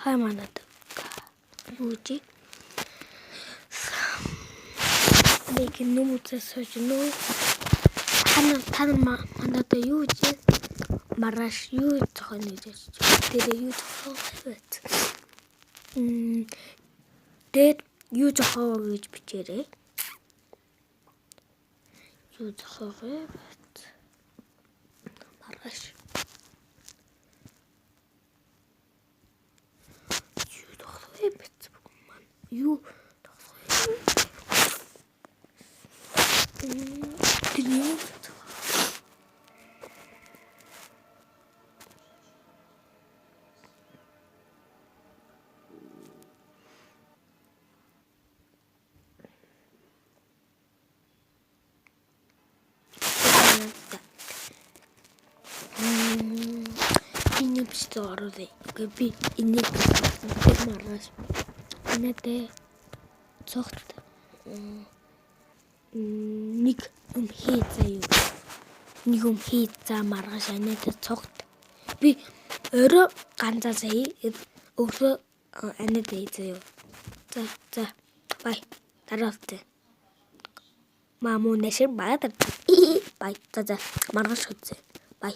Хай манад. Юу чи? Нэг нүм үзээс сууж нүү. Та та манад юу чи? Маргааш юу зохионо гэж бодож байна. Тэр юу зохиох вэ? Дээр юу зохиов гэж бичээрэй. Юу зохиох вэ? Маргааш. Юу зохиох вэ? Маань юу зохиох вэ? Тэр юу энэ бичлэг оруулъя. Үгүй би энийг тэр маргааш надад цогт нэг юм хий заяа. Нэг юм хий за маргааш анаад цогт. Би өрөө ганцаа заяа. Өглөө анаад заяа. За за. Бай. Дараа уулзъя. Маму нэшэр баа. Бай. За за. Маргааш үзье. Бай.